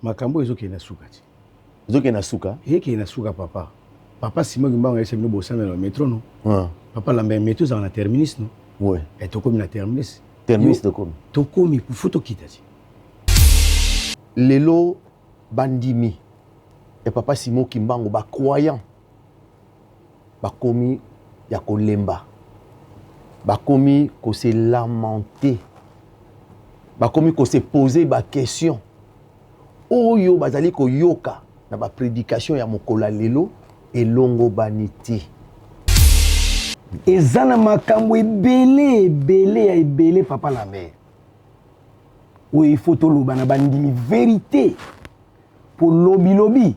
Makambo oyo ezokende na suka ti. Ezokende na suka? Ekende na suka papa. Papa Simon Kimbangu ayebisa bino bosambela na metro no? Ah. Papa Lambert metro ezalaka na terminus no? Oui. Et tokomi na terminus. Terminus tokomi. Tokomi faut tokita ti. Lelo bandimi ya papa Simon Kimbangu ba croyants bakomi ya kolemba, bakomi ko se lamenter, bakomi ko se poser ba questions oyo bazali koyoka na ba predication ya mokolo ya lelo elongobani te. Eza na makambo ebele ebele ya ebele papa Lambert oyo il faut toloba na bandimi verite po lobi lobi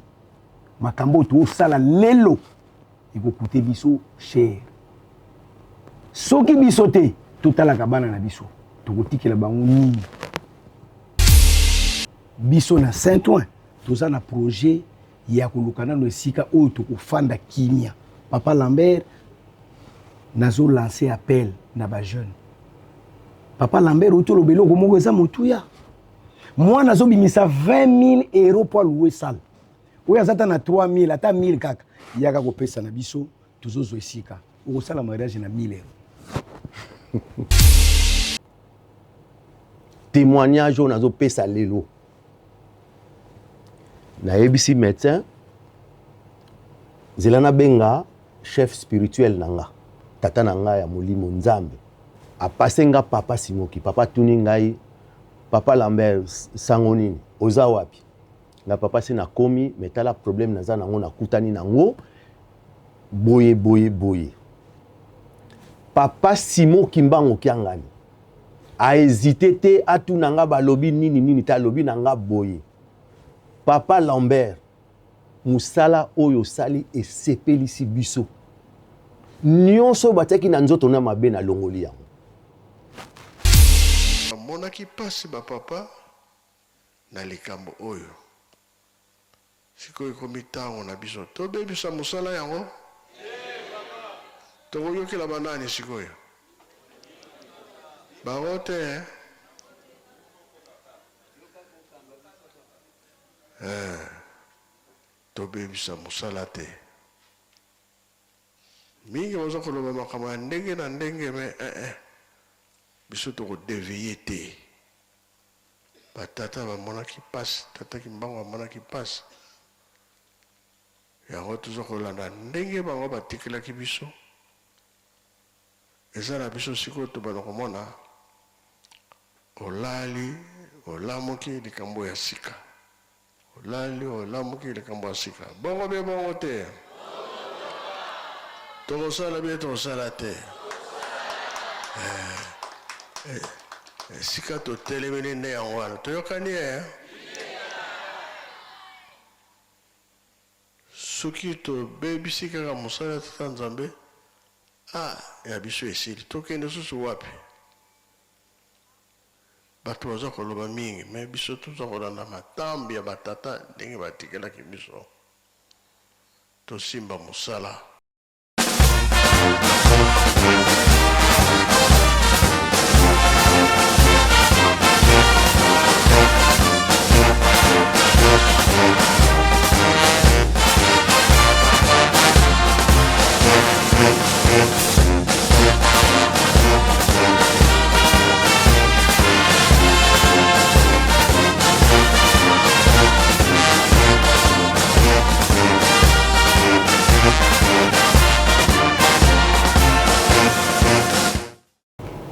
makambo oyo tosala lelo ekokute biso cher. Soki biso te totalaka bana na biso tokotikela bango nini? Biso na Saint-Ouen toza na projet ya koluka nano esika oyo tokofanda kimia. Papa Lambert, nazo lancer appel na ba jeunes. Papa Lambert, outi oloba eloko moko eza motuya. Mwana azobimisa 20 000 euros mpo alouer salle. Oyo aza ata na 3 000, ata 1000 kaka, yaka kopesa na biso, tozozwa esika. Okosala mariage na 1000 euros. Témoignage oyo nazopesa lelo, nayebisi médecin nzela nabenga chef spirituel na nga, tata na nga ya molimo Nzambe apase nga papa Simoki. Papa atuni ngai, papa Lambert, sango nini, oza wapi? Nga papa se nakomi, mais tala problème naza nango, nakutani nango boye boye boye. Papa Simon Kimbangu Kiangani a hésité te atuna nga balobi nini nini te, alobi na nga boye, papa Lambert, mosala oyo osali esepelisi biso nyonso batiaki na nzoto na mabe, nalongoli yango. Bamonaki mpasi ba papa na likambo oyo. Sikoyo ekomi tango na biso tobebisa mosala yango? Tokoyokela ba nani sikoyo? Bango te eh? Eh, tobebisa mosala te. Mingi baza koloba makambo ya ndenge na ndenge mais eh eh, biso toko devier te. Ba tata bamonaki pasi, tata Kimbangu amonaki pasi. Yango toza kolanda ndenge bango batikelaki biso. Eza na biso sikoyo tobanda komona olali olamuki likambo ya sika. Olali olamuki likambo ya sika. Bongo be bongo te. Tokosala bien tokosala te. Eh, eh, esika totelemeli nde yango wana. Toyokani eh? Soki tobebisi kaka mosala ya Tata Nzambe, ah, ya biso esili. Tokende susu wapi? Batu baza koloba mingi mais biso toza kolanda matambe ya ba tata ndenge batikelaki biso. Tosimba mosala.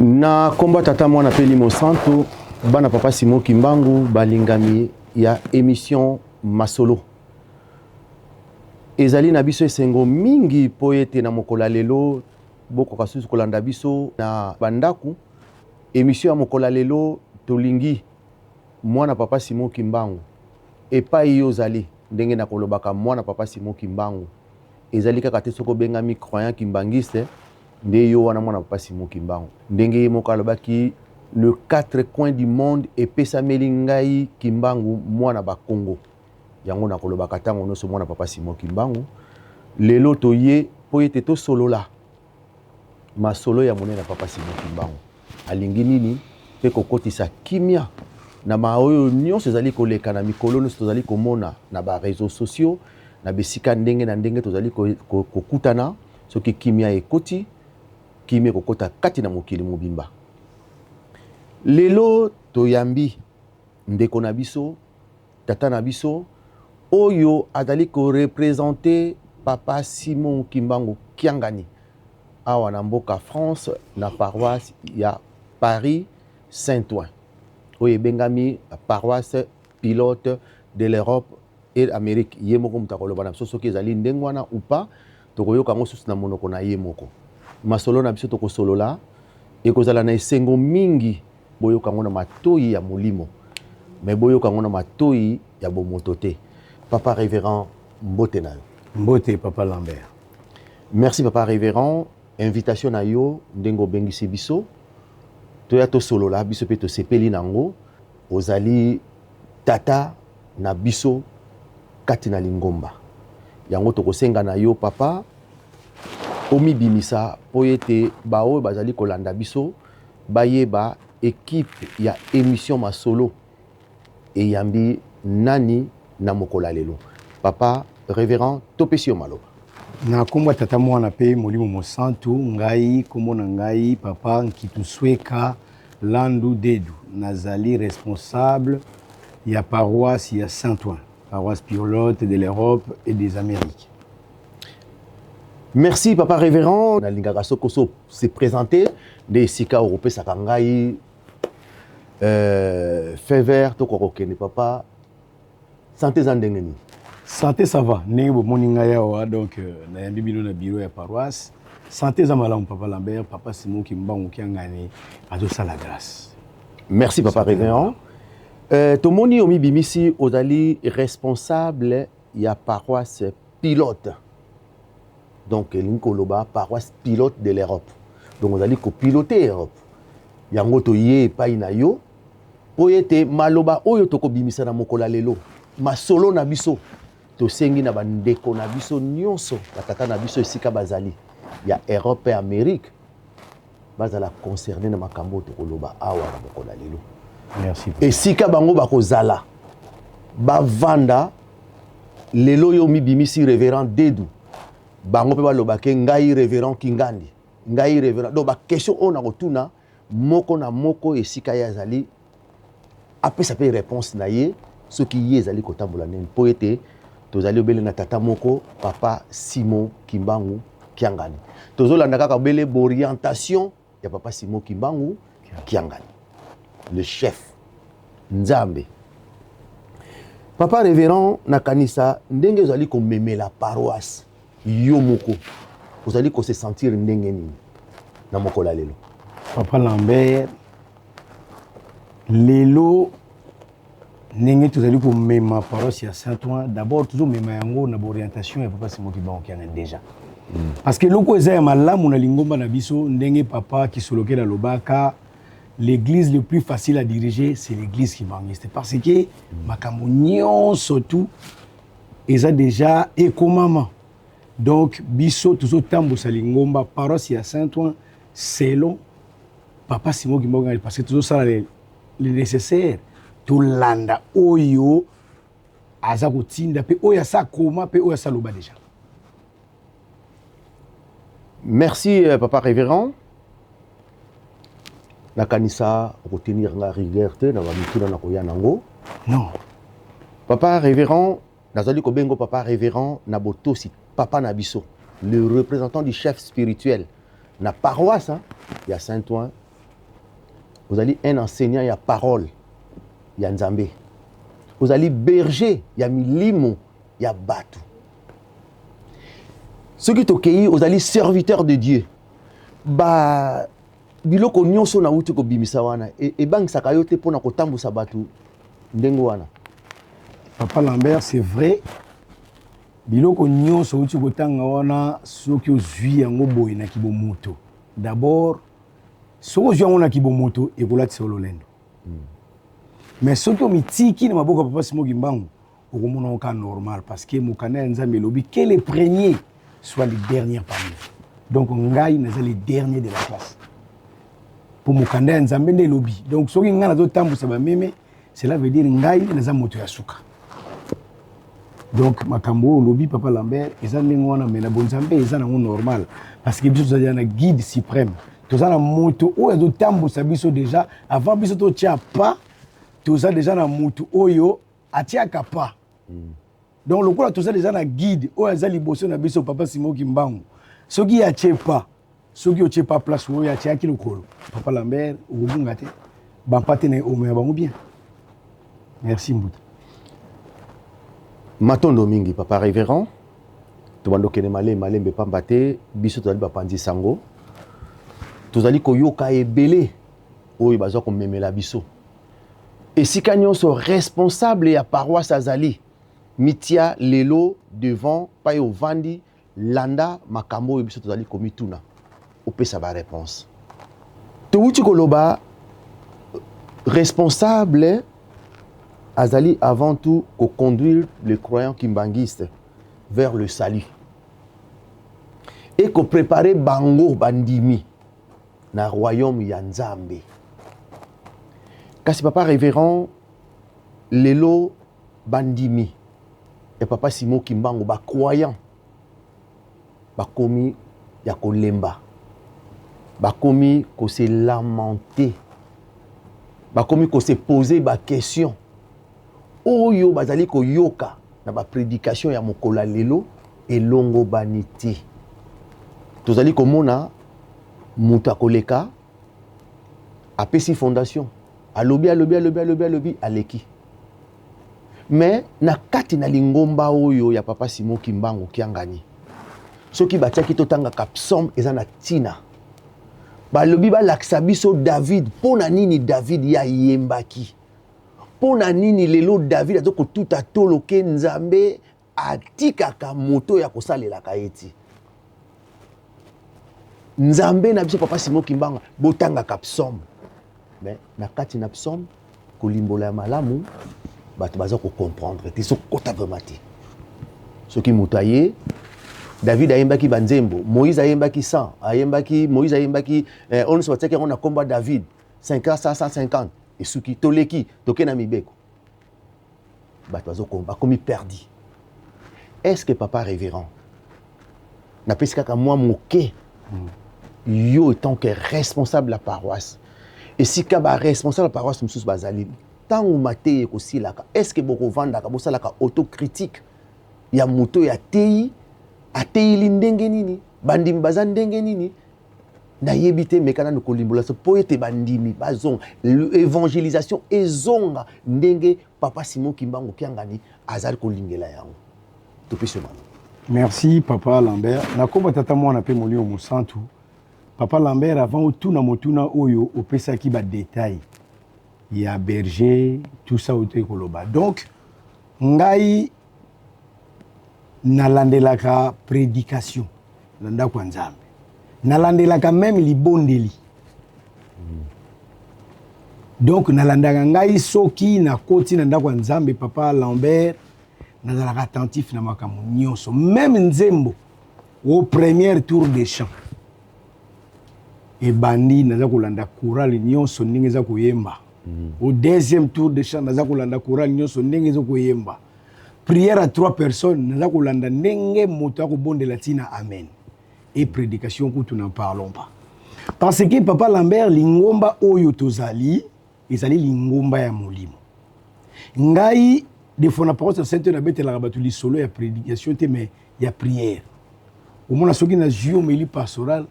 Na kombo tata mwana pe limo santu, bana papa Simon Kimbangu balingami ya emission Masolo. Ezali na biso esengo mingi mpo ete na mokolo ya lelo bokoka susu kolanda biso na bandako. Emission ya mokolo ya lelo tolingi mwana papa Simon Kimbangu epai yo ozali, ndenge nakolobaka mwana papa Simon Kimbangu ezali kaka te soki obengami croyant kimbanguiste nde yo wana mwana papa Simon Kimbangu. Ndenge ye moko alobaki le quatre coins du monde epesameli ngai Kimbangu mwana ba Kongo. Yango nakolobaka ntango nyonso mwana papa Simon Kimbangu. Lelo toye mpo ete tosolola masolo ya monene ya papa Simon Kimbangu. Alingi nini mpe kokotisa kimia Na ma oyo nyonso ezali koleka na mikolo nyonso tozali komona na ba réseaux sociaux, na bisika ndenge na ndenge tozali kokutana, soki kimia ekoti, kimia ekokota kati na mokili mobimba. Lelo toyambi ndeko na biso, tata na biso, oyo azali korepresente Papa Simon Kimbangu Kiangani awa na mboka France, na paroisse ya Paris Saint-Ouen, oyo ebengami paroisse pilote de l'Europe et Amérique. Ye moko moto akoloba na biso soki ezali ndenge wana ou pas, tokoyoka yango susu na monoko na ye moko. Masolo na biso tokosolola ekozala na esengo mingi, boyoka yango na matoyi ya molimo, mais boyoka yango na matoyi ya bomoto te. Papa révérend, mbote na yo. Mbote Papa Lambert. Merci Papa révérend, invitation na yo ndenge obengisi biso toya tosolola, biso mpe tosepeli nango. Ozali tata na biso kati na lingomba, yango tokosenga na yo papa omibimisa mpo ete baoyo bazali kolanda biso bayeba ekipe ya émission Masolo eyambi nani na mokolo ya lelo. Papa révérend, topesi yo maloba. Na kombo ya Tata, Mwana mpe Molimo Mosantu, ngai kombo na ngai Papa Nkitu Sweka Landu Dedu, nazali responsable ya paroisse ya Saint-Ouen, paroisse pilote de l'Europe et des Amériques. Merci papa révérend. Nalingaka soko so se présenter nde esika okopesaka ngai feu vert tokoka kokende. Papa, santé eza ndenge nini? Santé ça va, ndenge bomoni ngai awa, donc nayambi bino na bureau ya paroisse. Santé eza malamu, Papa Lambert. Papa Simon Kimbangu Kiangani azosala grâce. Merci papa révérend. Tomoni omibimisi, ozali responsable ya paroisse pilote, donc elingi koloba paroisse pilote de l'Europe, donc ozali kopilote Europe. Yango toye epai na yo mpo ete maloba oyo tokobimisa na mokolo ya lelo, masolo na biso, tosengi na bandeko na biso nyonso, batata na biso esika bazali ya Europe mpe Amérique, bazala concerné na makambo oyo tokoloba awa na mokolo ya lelo. Merci. Esika bango bakozala bavanda lelo, oyo mibimisi révérend Dedu, bango mpe balobake ngai révérend Kingandi, ngai révérend. Donc baquestion oyo nakotuna moko na moko, esika ye azali apesa mpe réponse na ye soki ye ezali kotambola nini, mpo ete tozali obele na tata moko, Papa Simon Kimbangu Kiangani. Tozolanda kaka obele baorientation ya Papa Simon Kimbangu Kiangani, le chef Nzambe. Papa révérend, nakanisa ndenge ozali komemela paroisse, yo moko ozali kose sentir ndenge nini na mokolo ya lelo? Papa Lambert, lelo ndenge tozali komema paroisse ya Saint-Ouen, d'abord tozomema yango na baorientation ya Papa Simon Kimbangu Kiangani déjà, parce que eloko eza ya malamu na lingomba na biso, ndenge Papa Kisolokele alobaka, l'église le plus facile à diriger, c'est l'église kimbanguiste, parce que makambo nyonso tout eza déjà ekomama. Donc biso tozotambusa lingomba paroisse ya Saint-Ouen selon Papa Simon Kimbangu, parce que tozosala le nécessaire, tolanda oyo aza kotinda mpe oyo asa koma mpe oyo asaloba déjà. Merci papa révérend. Nakanisa okotenir nga rigueur te na bamituna na koya nango. Non. Papa révérend, nazali kobengo papa révérend na botosi, papa na biso, le représentant du chef spirituel na paroisse, hein, ya Saint-Ouen. Ozali un enseignant ya parole ya Nzambe, ozali berger ya milimo ya bato. Soki tokei, ozali serviteur de Dieu. Ba biloko nyonso nauti kobimisa wana ebangisaka yo te mpona kotambusa bato ndenge wana? Papa Lambert, c'est vrai, biloko nyonso outi kotanga wana, soki ozwi yango boye na kibomoto, d'abord soki ozwi yango na kibomoto, ekolatisa yo lolendo. Mais soki omitiki na maboko ya Papa Simon Kimbangu, okomona ngo kaka normal, parce que mokanda ya Nzambe elobi que le premier soit le dernier parmi vous. Donc ngai naza le dernier de la classe, mpo mokanda ya Nzambe nde elobi. Donc soki ngai nazotambusa bameme, Cela veut dire ngai naza moto ya suka. Donc makambo oyo olobi, papa Lambert, eza ndenge wana, mais na bonzambe eza nango normal, parce que biso tozali na guide suprême, toza na moto oyo azotambusa biso déjà. Avant biso totia pas, toza déjà na motu oyo atiaka pas. Donc lokola toza déjà na guide oyo aza liboso na biso, papa Simon Kimbangu, soki atie pas, soki otie pas place oyo atiaki lokolo, papa Lambert, okobunga te. Bampa te na omo ya bango bien. Merci, mbuta. Matondo mingi, papa révérend. Tobanda okende malembe malembe, pamba te biso tozali bapanzi sango, tozali koyoka ebele oyo bazwa komemela biso. Esika nyonso responsable ya paroisse azali, mitia lelo devant pai ovandi, landa makambo oyo biso tozali komituna, opesa baréponse. Towuti koloba, responsable azali avant tout koconduire le croyant kimbanguiste vers le salut et kopréparer bango bandimi na royaume ya Nzambe. Kasi papa révérend, lelo bandimi ya papa Simon Kimbangu, bacroyant bakomi ya kolemba, bakomi kose lamenter, bakomi kose poser baquestion. Oyo bazali koyoka na baprédication ya mokolo ya lelo elongobani te. Tozali komona moto akoleka, apesi fondation, alobi, alobi, alobi, alobi, alobi, aleki. Mais na kati na lingomba oyo ya papa Simon Kimbangu Kiangani, soki batiaki totangaka psaume, eza na ntina. Balobi balakisa biso David. Mpo na nini David ye ayembaki? Mpo na nini lelo David aza kotuta tolo ke Nzambe atikaka moto ya kosalelaka ye ti? Nzambe na biso papa Simon Kimbangu, botangaka psaume, mais na kati na psaume, kolimbola ya malamu, bato baza kocomprendre te, sokota vraiment te. Soki moto aye, David ayembaki banzembo, Moïse ayembaki 100, ayembaki, Moïse ayembaki oyo nyonso batiaki yango na nkombo ya David, 50, 150, esuki. Toleki, toke na mibeko, bato bakomi perdu. Est ce que, papa révérend, napesi kaka mwa moke, yo étant que responsable ya paroisse, esika baresponsable ya paroisse mosusu bazali, ntango mateyi ekosilaka, est ce que bokovandaka, bosalaka autocritique ya moto oyo ateyi, ateyili ndenge nini, bandimi baza ndenge nini? Nayebi te, meka nanu kolimbola so mpo ete bandimi bazonga, évangélisation ezonga ndenge papa Simon Kimbangu Kiangani azali kolingela yango. Topesi yo maloba. Merci, papa Lambert. Nakomba Tata, Mwana mpe Molimo Mosantu. Papa Lambert, avant otuna motuna oyo opesaki badetail ya berger, tout ça oyo toyi koloba, donc ngai nalandelaka prédication na ndako ya Nzambe, nalandelaka même libondeli. Donc nalandaka ngai, soki nakoti na ndako ya Nzambe, papa Lambert, nazalaka attentif na makambo nyonso, même nzembo. Au premier tour de chant ebandi, naza kolanda chorale nyonso ndenge eza koyemba. Au deuxième tour de chant, naza kolanda chorale nyonso ndenge eza koyemba. Prière à trois personnes, naza kolanda ndenge moto akobondela ntina amen. Et prédication kutu, n'en parlons pas, parce que, papa Lambert, lingomba oyo tozali ezali lingomba ya molimo. Ngai des fois na paroisse Saint nabetelaka bato lisolo ya prédication te, mais ya prière. Omona soki nazwi homélie pastorale,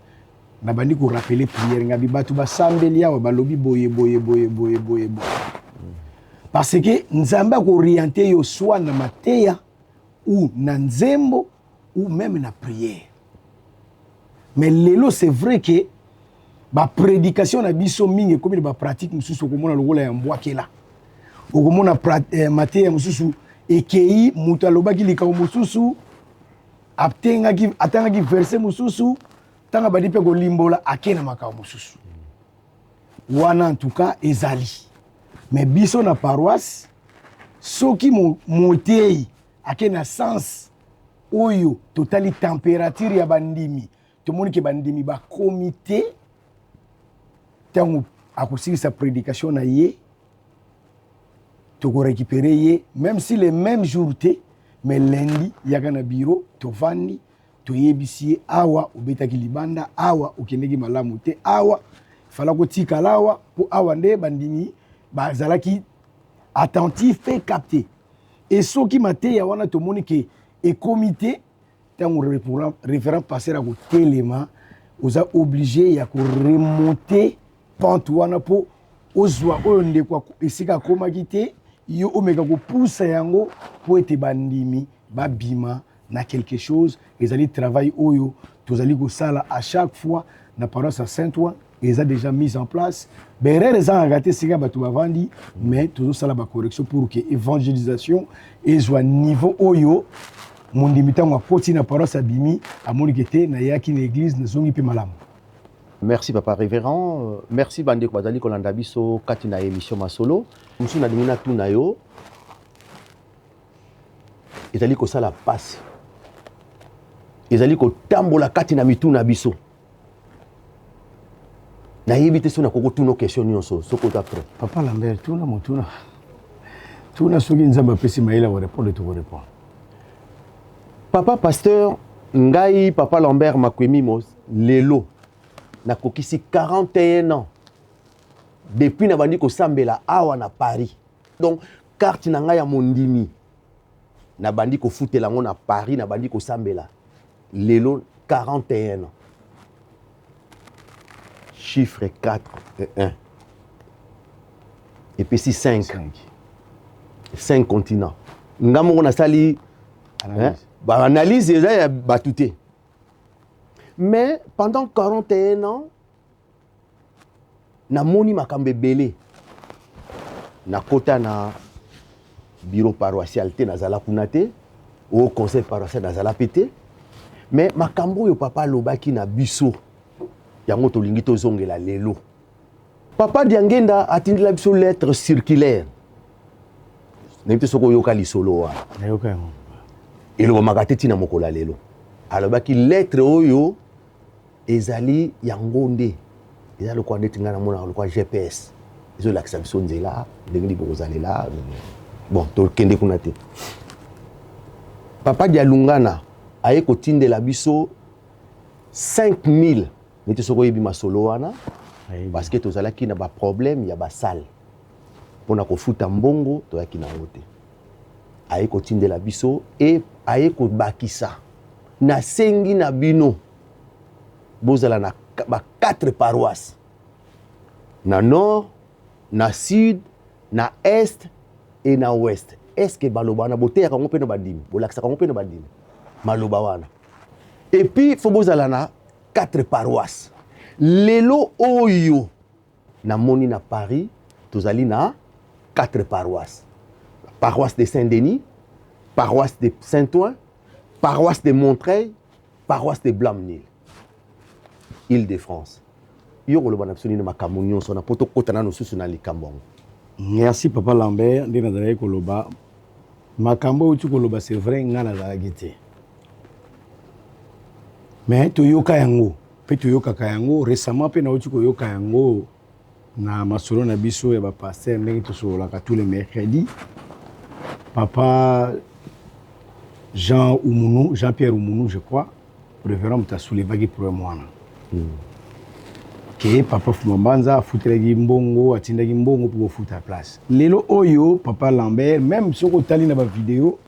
nabandi korappeler prière, ngabi bato basambeli awa, balobi boye boye boye boye boye boye, parce que Nzambe akoorienter yo soit na mateya ou na nzembo ou même na prière. Mais lelo, c'est vrai que baprédication na biso mingi ekomi na bapratique mosusu. Okomona lokola ya mbwakela, okomona mateya mosusu ekei, moto alobaki likambo mosusu, atengaki, atangaki verset mosusu, ntango abandi mpe kolimbola, ake na makambo mosusu wana. En tout cas ezali, mais biso na paroisse, soki motei ake na sens oyo, totali température ya bandimi, tomoni ke bandimi bakomi te. Ntango akosilisa prédication na ye, Tokorécupérer ye même si le même jour te, mais lundi yaka na bureau, tovandi, toyebisi ye: awa obetaki libanda, awa okendeki malamu te, awa fala kotikala awa, mpo awa nde bandimi bazalaki attentif mpe capté. E soki mateya wana tomoni ke ekomi te, ntango référent pasteur akotelema, oza obligé ya koremonter pente wana mpo ozwa oyo ndeko esika akomaki te. Yo omeka kopusa yango mpo ete bandimi babima na quelque chose. Ezali travail oyo tozali kosala à chaque fois na paroisse ya Saint-Ouen. Eza déjà mise en place. Baerreur ezangaka te esika bato bavandi, mais tozosala bacorrection pour que évangélisation ezwa niveau oyo mondimi, ntango akoti na paroisse, abimi, amoniki te nayaki na église, nazongi mpe malamu. Merci, papa révérend. Merci bandeko bazali kolanda biso kati na émission Masolo. Mosusu nalingi natuna yo, ezali kosala pasi, ezali kotambola kati na mitu na biso. Nayebi te so nakoki kotuna question nyonso soki oza prêt. Papa Lambert, tuna motuna, tuna. Soki Nzambe apesi mayele ya korépondre, tokorépondre. Papa pasteur, ngai papa Lambert Makwemimos, lelo nakokisi 41 ans depuis nabandi kosambela awa na Paris. Donc carte na ngai ya mondimi, nabandi kofutela yango na Paris, nabandi kosambela lelo 41 ans. Chiffre 4 et 1 epesi 5. 5 continents. Nga moko nasali baanalyse, eza ya bato te, mais pendant 41 ans namoni makambo ebele. Nakota na bureau paroissial te, nazala kuna te, au conseil paroissial nazala mpe te, mais makambo oyo papa alobaki na biso, yango tolingi tozongela lelo. Papa Diangenda atindela biso lettre circulaire. Nayebi te soki oyoka lisolo wana. Nayoka yango. Elobamaka te ntina mokolo ya lelo. Alobaki lettre oyo ezali yango nde eza lokola neti ngai namonaka lokola GPS, ezolakisa biso nzela ndenge nini bokozalela. Bon, tokende kuna te. Papa Dialungana aye kotindela biso 5000. Neti soki oyebi masolo wana, parce que tozalaki na baproblème ya basalle mpona kofuta mbongo, toyaki nango te. Aye kotindela biso e aye kobakisa: nasengi na bino bozala na ba quatre paroisse, na nord, na sud, na est et na ouest. Est ce que baloba wana boteyaka yango mpe na bandimi, bolakisaka yango mpe na bandimi, maloba wana? Et puis faut bozala na quatre paroisse. Lelo oyo namoni na Paris tozali na quatre paroisses: paroisse de Saint-Denis, paroisse de Saint-Ouen, paroisse de Montreuil, paroisse de Blanc-Mesnil, Île-de-France. Yo koloba na biso nini makambo nyonso na mpo tokɔta nano susu na likambo yango? Merci, papa Lambert. Nde nazalaki koloba makambo oyo uti koloba, c'est vrai, ngai nazalaki te, mais toyoka yango mpe toyokaka yango récemment mpe nauti koyoka yango na masolo na biso ya bapasteur, ndenge tosololaka tous les mercredis. Papa Jean Umunu, Jean-Pierre Umunu, je crois, révérend, moto asoulevaki problème wana ke papa Fuma Mbanza afutelaki mbongo, atindaki mbongo mpo kofuta place. Lelo oyo, papa Lambert, même soki otali na bavideo,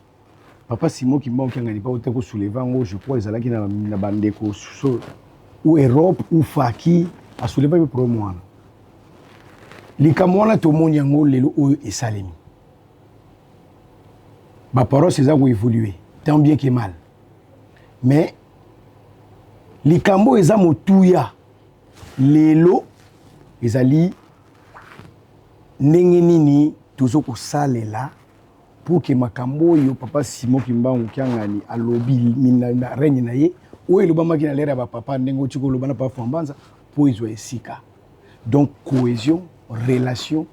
papa Simon Kimbangu Kiangani mpa ota kosoulever yango, je crois ezalaki na bandeko so ou Europe ou faki, asoulevaki problème wana. Likambo wana tomoni yango lelo oyo esalemi. Baparoisse eza koévoluer tant bien que mal, mais likambo eza motuya lelo ezali ndenge nini tozo kosalela pour que makambo oyo papa Simon Kimbangu Kiangani alobi na règne na ye, oyo elobamaki na l'ère ya bapapa, ndenge oti koloba na papa Fambanza, mpo ezwa esika. Donc cohésion, relation,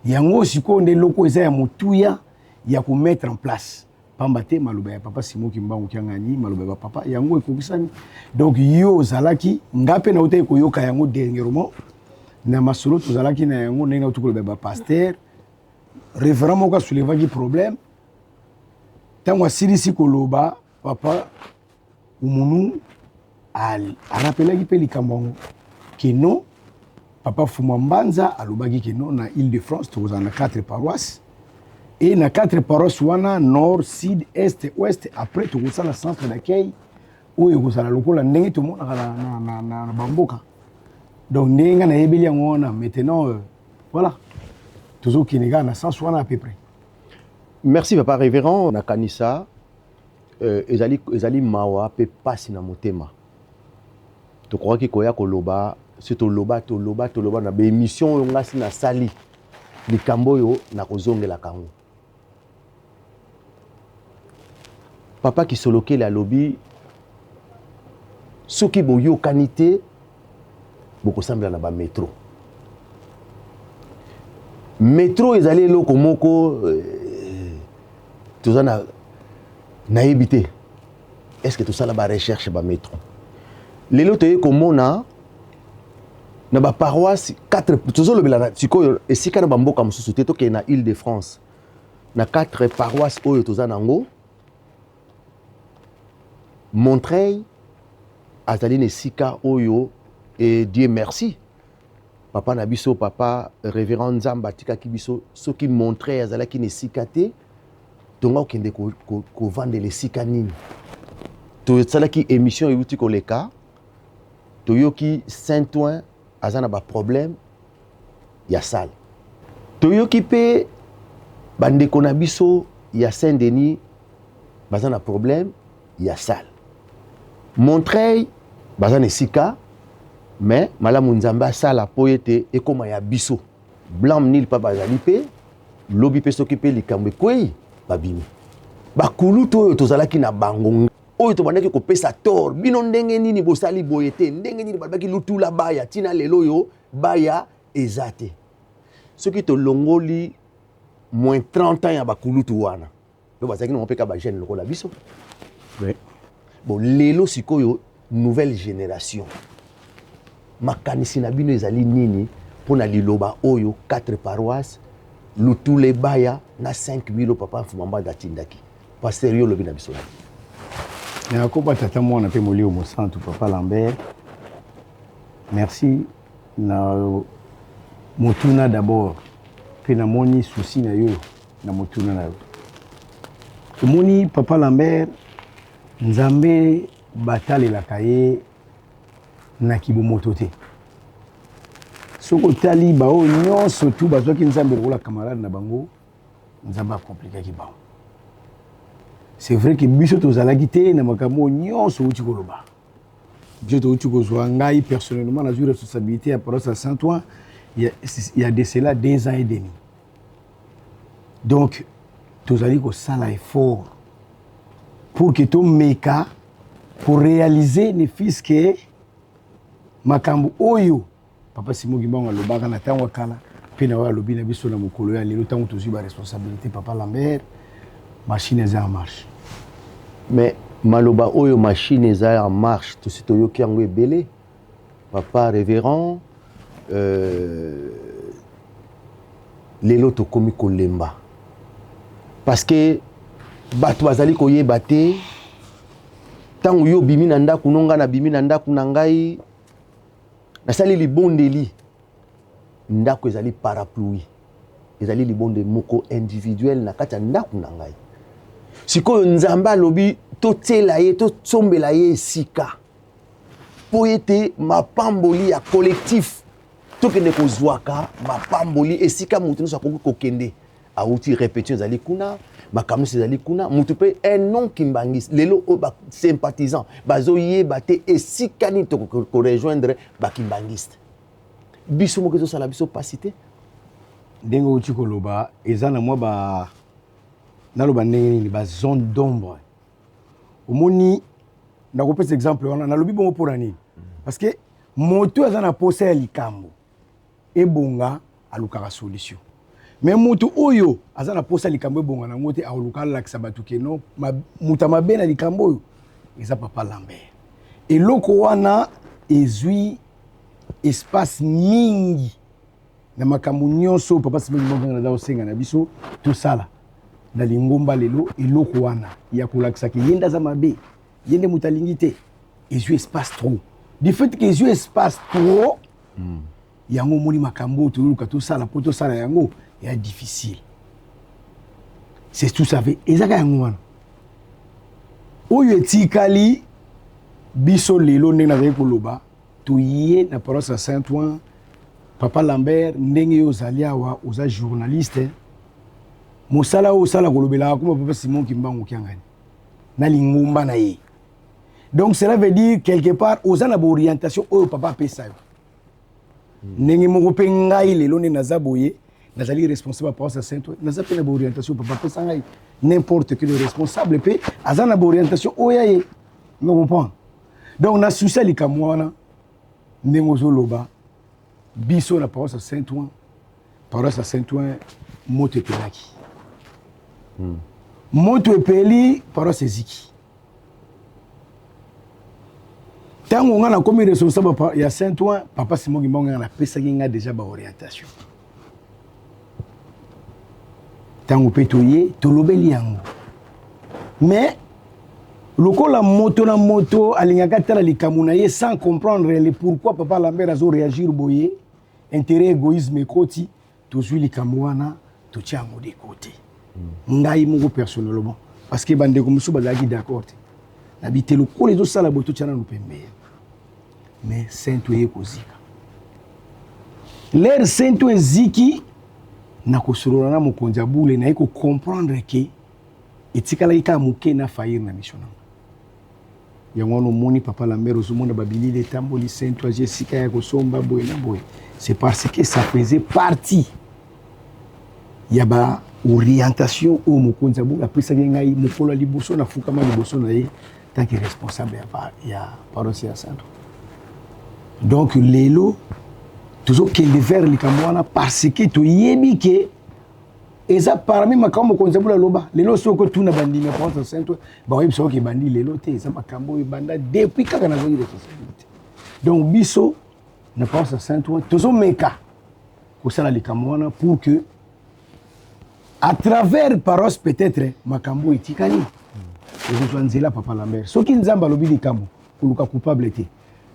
yango sikoyo nde eloko eza ya motuya ya komettre en place, pamba te maloba ya papa Simon Kimbangu Kiangani, maloba ya bapapa, yango ekokisami. Donc yo ozalaki, nga mpe nautaki koyoka yango dernièrement na masolo tozalaki na yango, ndenge nauti koloba ya bapasteur. Révérend moko asoulevaki problème. Ntango asilisi koloba, papa Umunu arapelaki mpe likambo yango ke non, papa Fuma Mbanza alobaki ke non, na Ile de France tokozala na 4 paroisses, et na 4 paroisses wana, nord, sud, est, ouest, après tokosala centre d'accueil oyo ekozala lokola ndenge tomonaka na bamboka. Donc ndenge ngai nayebeli yango wana. Maintenant, voilà, tozokende kaka na sens wana à peu près. Merci, papa révérend. Nakanisa ezali mawa mpe pasi na motema. Tokokaki koya koloba so, toloba, toloba, toloba na baémission oyo. Ngasi nasali likambo oyo, nakozongelaka yango. Papa Kisolokele alobi soki boyokani te, bokosambela na bamétro. Métro ezali eloko moko toza na, nayebi te est ce que tosala barecherche. Bamétro lelo toye komona na baparoisse 4, tozolobela sikoyo esika na bamboka mosusu te. Tokende na Ile de France, na 4 paroisse oyo toza nango, Montreuil azali na esika oyo. E Dieu merci, papa na biso, papa révérend Nzambe atikaki biso. Soki Montreuil azalaki na esika te, tonga kokende kovandela esika nini? Tosalaki émission euti koleka, toyoki Saint Ouen aza na baproblème ya salle, toyoki mpe bandeko na biso ya Saint Denis baza na problème ya salle. Montreuil baza na esika, mais malamu Nzambe asala mpo ete ekóma ya biso. Blanc nil mpa bazali mpe lobi mpe soki mpe likambo ekwei, babimi bakulutu oyo tozalaki na bango, oyo tobandaki kopesa tort. Bino ndenge nini bosali boye te? Ndenge nini balobaki Lutula baya ntina lelo oyo baya eza te? Soki tolongoli moins 30 ans ya bakulutu wana, do bazalaki nango mpe ka bajeune lokola biso. Bon, lelo sikoyo nouvelle génération, makanisi na bino ezali nini mpo na liloba oyo 4 paroisse, Lutula ebaya na 5000 papa Mfuma Mbanda atindaki? Pasteur, yo olobi na biso nini? Nakoba Tata, Mwana mpe Molimo Mosantu. Papa Lambert, merci na motuna d'abord, mpe namoni souci na yo na motuna na yo. Omoni, papa Lambert, Nzambe batalelaka ye na kibomoto te. Soki otali baoyo nyonso tu bazwaki Nzambe lokola camarade na bango, Nzambe akomplikaki bango. C'est vrai que biso tozalaki te na makambo oyo nyonso outi koloba. Biso touti kozwa, ngai personnellement nazwi responsabilité ya paroisse ya Saint-Ouen il y a de cela 2 ans et demi. Donc tozali kosala effort pour que tomeka pour réaliser ne fût-ce que makambo oyo papa Simon Kimbangu alobaka na ntango ya kala, mpe na oyo alobi na biso na mokolo ya lelo ntango tozwi baresponsabilité. Papa Lambert, machine eza en marche. Mais maloba oyo, machine eza en marche, tosi toyoki yango ebele, papa révérend. Lelo tokomi kolemba parce que bato bazali koyeba te. Ntango yo obimi na ndako no, ngai nabimi na ndako na ngai, nasali libondeli. Ndako ezali parapluie, ezali libonde moko individuel na kati ya ndako na ngai. Sikoyo Nzambe alobi totiela ye, tosombela ye esika mpo ete mapamboli ya collectif, tokende kozwaka mapamboli esika moto nyonso akoki kokende. Awuti répétition ezali kuna, makambo nyonso ezali kuna. Motu mpe un non kimbangiste lelo oyo, basympathisant bazoyeba te esika nini tokorejoindre bakimbangiste. Biso moko ezosala biso mpasi te. Ndenge outi koloba, eza na mwa ba, naloba ndenge nini, bazone d'ombre. Omoni, nakopesa exemple wana. Nalobi bongo mpona nini? Parce que moto aza na posa ya likambo ebonga, alukaka solution. Mais moto oyo aza na posa likambo ebonga nango te, akoluka alakisa bato ke non, moto ya mabe na likambo oyo eza papa Lambert. Eloko wana ezwi espace mingi. Na makambo nyonso oyo Papa Simon Kimbangu aza kosenga na biso tosala na lingomba lelo, eloko wana ya kolakisa ke ye nde aza mabe, ye nde moto alingi te, ezwi espace trop. Du fait que ezwi espace trop, yango omoni makambo oyo toluka tosala mpo tosala yango ya difficile. C'est tout ça fait ezaka yango wana oyo etikali biso lelo. Ndenge nazali koloba, toye na paroisse ya Saint-Ouen. Papa Lambert, ndenge yo ozali awa, oza journaliste, mosala oyo osala kolobelaka kuma Papa Simon Kimbangu Kiangani na lingomba na ye. Donc cela veut dire, quelque part, oza na baorientation oyo papa apesa yo. Ndenge moko mpe ngai lelo nde naza boye, nazali responsable ya paroisse ya Saint-Ouen, naza mpe na baorientation papa apesa ngai. N'importe quel responsable mpe aza na baorientation oyo ya ye, no comprendre. Donc na susi ya likambo wana, ndenge ozoloba, biso na paroisse ya Saint-Ouen, paroisse ya Saint-Ouen moto epelaki. Moto epeli, paroisse eziki. Ntango nga nakomi responsable ya Saint-Ouen, Papa Simon Kimbangu nga napesaki nga déjà baorientation. Ntango mpe toye, tolobeli yango, mais lokola moto na moto alingaka tala likambo na ye sans comprendre le pourquoi Papa Lambert azo réagir boye, intérêt, égoïsme ekoti. Tozwi likambo wana, totia yango de côté. Ngai moko personnellement, parce que bandeko mosusu bazalaki d'accord te na bite lokola ezosala boye, totia nanu pembeni. Mais Saint-Ouen eye kozika. L'heure Saint-Ouen eziki, na kosolola na mokonzi ya bule, naye kocomprendre ke etikalaki kaka moke na faillir na mission nanga. Yango wana omoni, Papa Lambert, ozomona babilili etamboli, Saint-Ouen azi esika ya kosomba boye na boye. C'est parce que ça faisait partie ya baorientation oyo mokonzi ya bule apesaki ngai mokolo ya liboso nafukama liboso na ye tant que responsable ya paroisse ya Saint. Donc lelo tozokende vers likambo wana parce que toyebi ke eza parmi makambo mokonzi ya bula aloba. Lelo soki otuna bandimi ya paroisse ya Saint, bakoyebisa oke ebandi lelo te, eza makambo oyo ebanda depuis kaka nazwaki responsabilité. Donc biso na paroisse ya Saint tozomeka kosala likambo wana pour que à travers paroisse, peut-être makambo oyo etikali ekozwa nzela. Papa Lambert, soki Nzambe alobi likambo, koluka coupable te.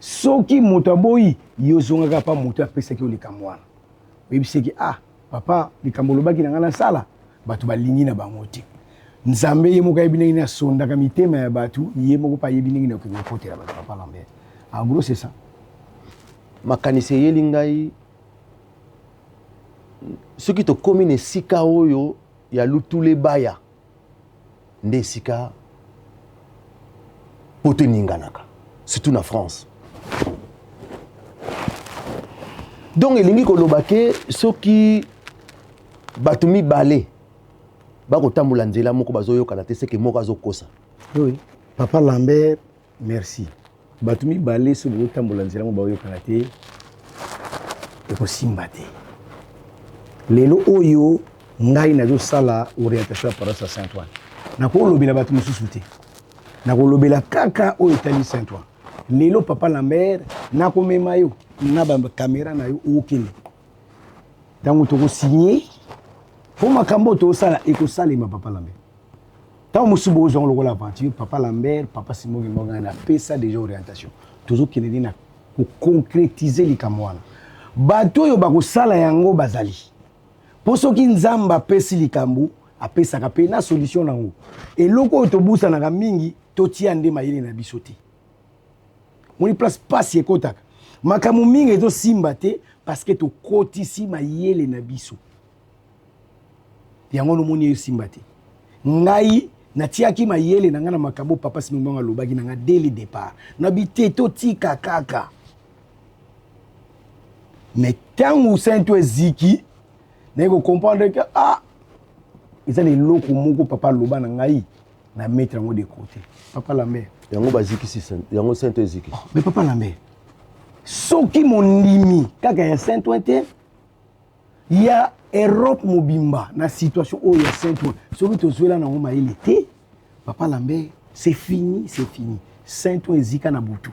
Soki moto aboyi yo, ozongaka pa moto apesaki yo likambo wana, oyebisaki: "Ah papa, likambo olobaki na ngai nasala, bato balingi na bango te." Nzambe ye moko ayebi ndenge nini asondaka mitema ya bato, ye moko mpe ayebi ndenge nini akokende kokotela bato. Papa Lambert, en gros, c'est ça. Makanisi eyeli ngai, soki tokómi na esika oyo ya lutula ebaya, nde esika poto eninganaka, surtout na France. Donc elingi koloba ke soki bato mibale bakotambola nzela moko, bazoyokana te, seke moko azokosa. Oui, Papa Lambert, merci. Bato mibale soki bazotambola nzela moko, baoyokana te, ekosimba te. Lelo oyo ngai nazosala orientation ya paroisse ya Saint Ouen, nakolobela bato mosusu te, nakolobela kaka oyo etali Saint Ouen. Lelo, Papa Lambert, nakomema yo na bakamera na yo, okende. Ntango tokosinye mpo makambo oyo tokosala ekosalema, Papa Lambert, ntango mosusu bozwango lokola aventure. Papa Lambert, Papa Simon Kimbangu napesa déjà orientation, tozokende nde na koconcrétiser likambo wana. Bato oyo bakosala yango bazali, mpo soki Nzambe apesi likambo, apesaka mpe na solution nango. Eloko oyo tobusanaka mingi, totia nde mayele na biso te. Moni place pasi ekotaka, makambo mingi ezosimba te parce que tokotisi mayele na biso. Yango nomoni esimba te. Ngai natiaki mayele na ngai na makambo Papa Simon Kimbangu alobaki na ngai dès le départ. Nabi te, totika kaka. Mais ntango Saint eziki, naye kocomprendre ke ah, eza na eloko moko papa aloba na ngai, na mettre yango de côté, Papa Lambert. Yango bazikisi yango, Saint eziki. Oh, mais Papa Lambert, soki mondimi kaka ya Saint Ouen te, ya Europe mobimba, na situation oyo ya Saint Ouen, soki tozwela nango mayele te, Papa Lambert, c'est fini, c'est fini. Saint Ouen ezika na butu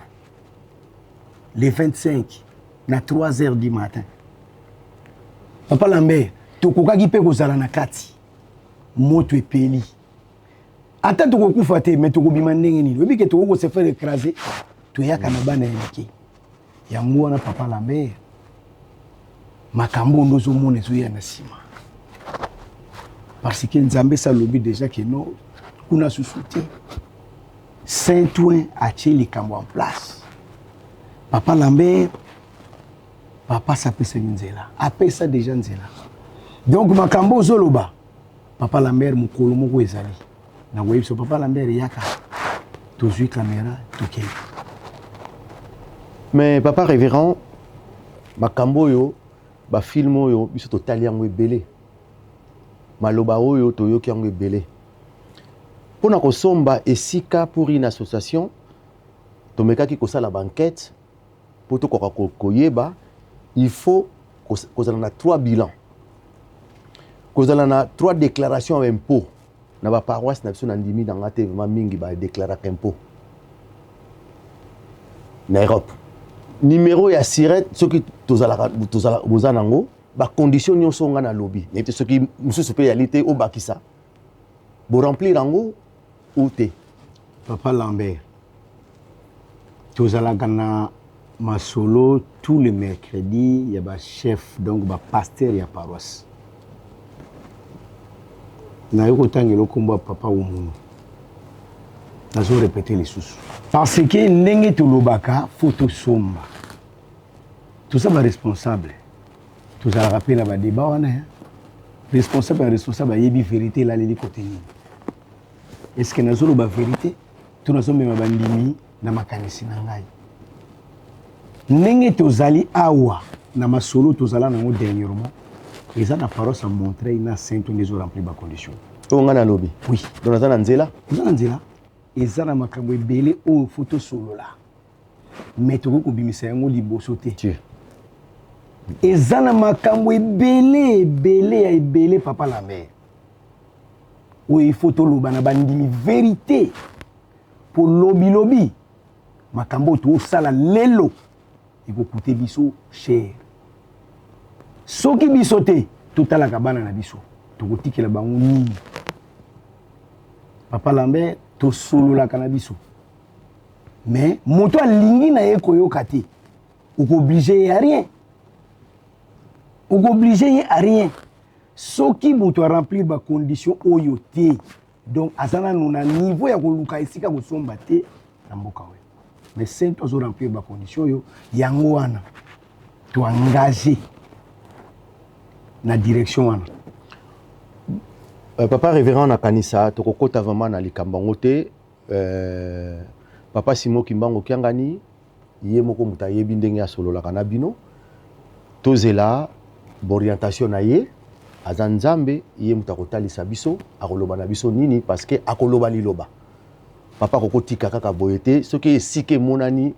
le 25 na 3 heures du matin. Papa Lambert, tokokaki mpe kozala na kati, moto epeli, ata tokokufa te, mais tokobima ndenge nini? Oyebi ke tokoki kose faire écraser. Toyaka na bana ya mike. Yango wana, papa Lambert, makambo oyo nde ozomona ezoya na nsima, parce que Nzambe esi alobi déjà ke no kuna susu te. Saint Ouen atie likambo en place. Papa Lambert, papa asi apesaki nzela, apesa déjà nzela. Donc makambo ozoloba, papa Lambert, mokolo moko ezali nakoyebi biso. Papa Lambert, yaka, tozwi caméra, tokei. Mais papa révérend, makambo oyo, bafilm oyo biso totali yango ebele, maloba oyo toyoki yango ebele. Mpona kosomba esika pour une association, tomekaki kosala baenquête mpo tokoka koyeba. Il faut kozala na trois bilans, kozala na trois déclarations ya impôt. Na baparoisse na biso, na ndimi na nga te vraiment mingi badéclaraka impôt. Na Europe, numéro ya SIRET, soki tozalaka boza nango, bacondition nyonso nga nalobi, nayebi te soki mosusu mpe yali te obakisa, boremplir yango ou te? Papa Lambert, tozalaka na masolo tous les mercredis ya bachef, donc bapasteur ya paroisse. Nayoki kotangela okombo ya papa Omunu, nazorépéter lisusu parce que ndenge tolobaka, faut tosomba, toza baresponsable, tozalaka mpe na badébat wana. Responsable ya responsable ayebi vérité elaleli kote nini. Est ce que nazoloba vérité to nazomema bandimi na makanisi na ngai? Ndenge tozali awa na masolo tozala nango dernièrement, eza na paroisse ya Montreuil na Saint nde ezoremplir bacondition. Oyo ngai nalobi? Oui. Donc naza na nzela? Oza na nzela. Eza na makambo ebele oyo faut tosolola, mais tokoki kobimisa yango liboso te. Eza na makambo ebele ebele ya ebele, papa Lambert, oyo il faut toloba na bandimi vérité, mpo lobilobi makambo oyo toosala lelo ekokute biso cher. Soki biso te totalaka bana na biso, tokotikela bango nini? Papa Lambert, tosololaka na biso, mais moto alingi na ye koyoka te, okoobliger ye à rien, okoobliger ye à rien. Soki moto aremplir bacondition oyo te, donc aza nanu na niveau ya koluka esika kosomba te na mboka oyo. Mais Saint azoremplir bacondition oyo, yango wana toengage na direction wana. Papa révérend, nakanisa tokokɔta vraiment na likambo yango te. Papa Simon Kimbangu Kiangani, ye moko moto ayebi ndenge asololaka na bino. Tozela baorientation na ye. Aza Nzambe, ye moto akotalisa biso, akoloba na biso nini, parce que akoloba liloba. Papa akokotika kaka boye te. Soki esika emonani,